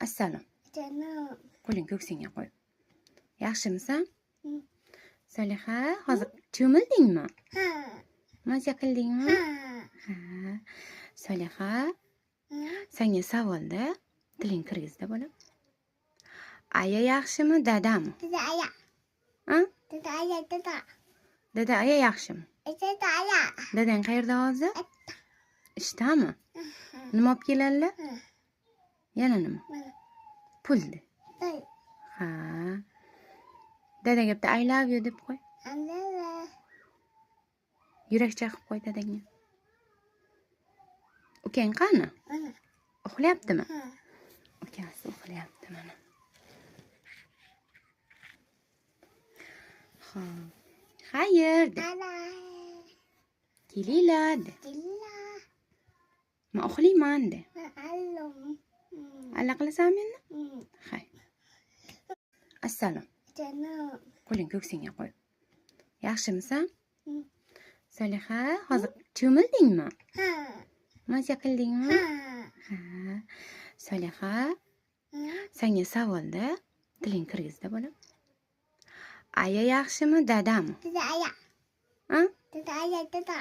Assalom. Canım. Qo'ling ko'ksingga qo'y. Yaxshimisan? Hı. Soliha, hozir cho'mildingmi? Ha. Maza qildingmi? Ha. Ha. Soliha, Ha. senga savolda tiling kirgizda bolam. Aya yaxshimi, dadami? Dada aya. A? Dada aya dada. Dada aya yaxshimi? Dada aya. Dadang qayerda hozir? Ishdami? Nima olib keladilar? Ha. Yana nima? Mana. Pulni. Day. Ha. Dadaga bitta I love you deb qo'y. Anne. Yurakcha qilib qo'y dadangga. Ukang qani? Ana. Uxlayaptimi? Ha. Ukasi uxlayapti mana. Xo'p. Xayr de. Ana. Kelinglar de. Dilla. Men uxlayman de. Allum. Alla qilasanmi endi? Hay. Assalom. Canım. Qo'ling ko'ksingga qo'y. Yaxshimisan? Hı. Soliha, hozir cho'mildingmi? Ha. Maza qildingmi? Ha. Ha. Soliha, Ha. senga savolda tiling kirgizda bolam. Aya yaxshimi, dadami? Dada aya. A? Dada aya dada.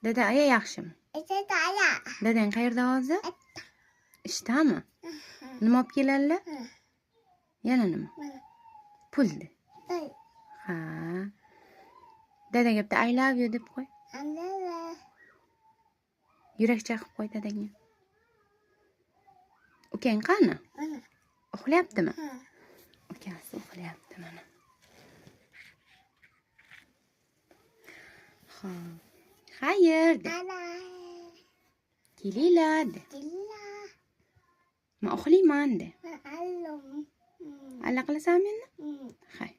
Dada aya yaxshimi? Dada aya. Dadang qayerda hozir? Ishdami? Nima olib keladilar? Ha. Yana nima? Mana. Pulni. Day. Ha. Dadaga bitta I love you deb qo'y. Anne. Yurakcha qilib qo'y dadangga. Ukang qani? Ana. Uxlayaptimi? Ha. Ukasi uxlayapti mana. Xo'p. Xayr de. Ana. Kelinglar de. Dilla. Men uxlayman de. Allum. Alla qilasanmi endi? Hay.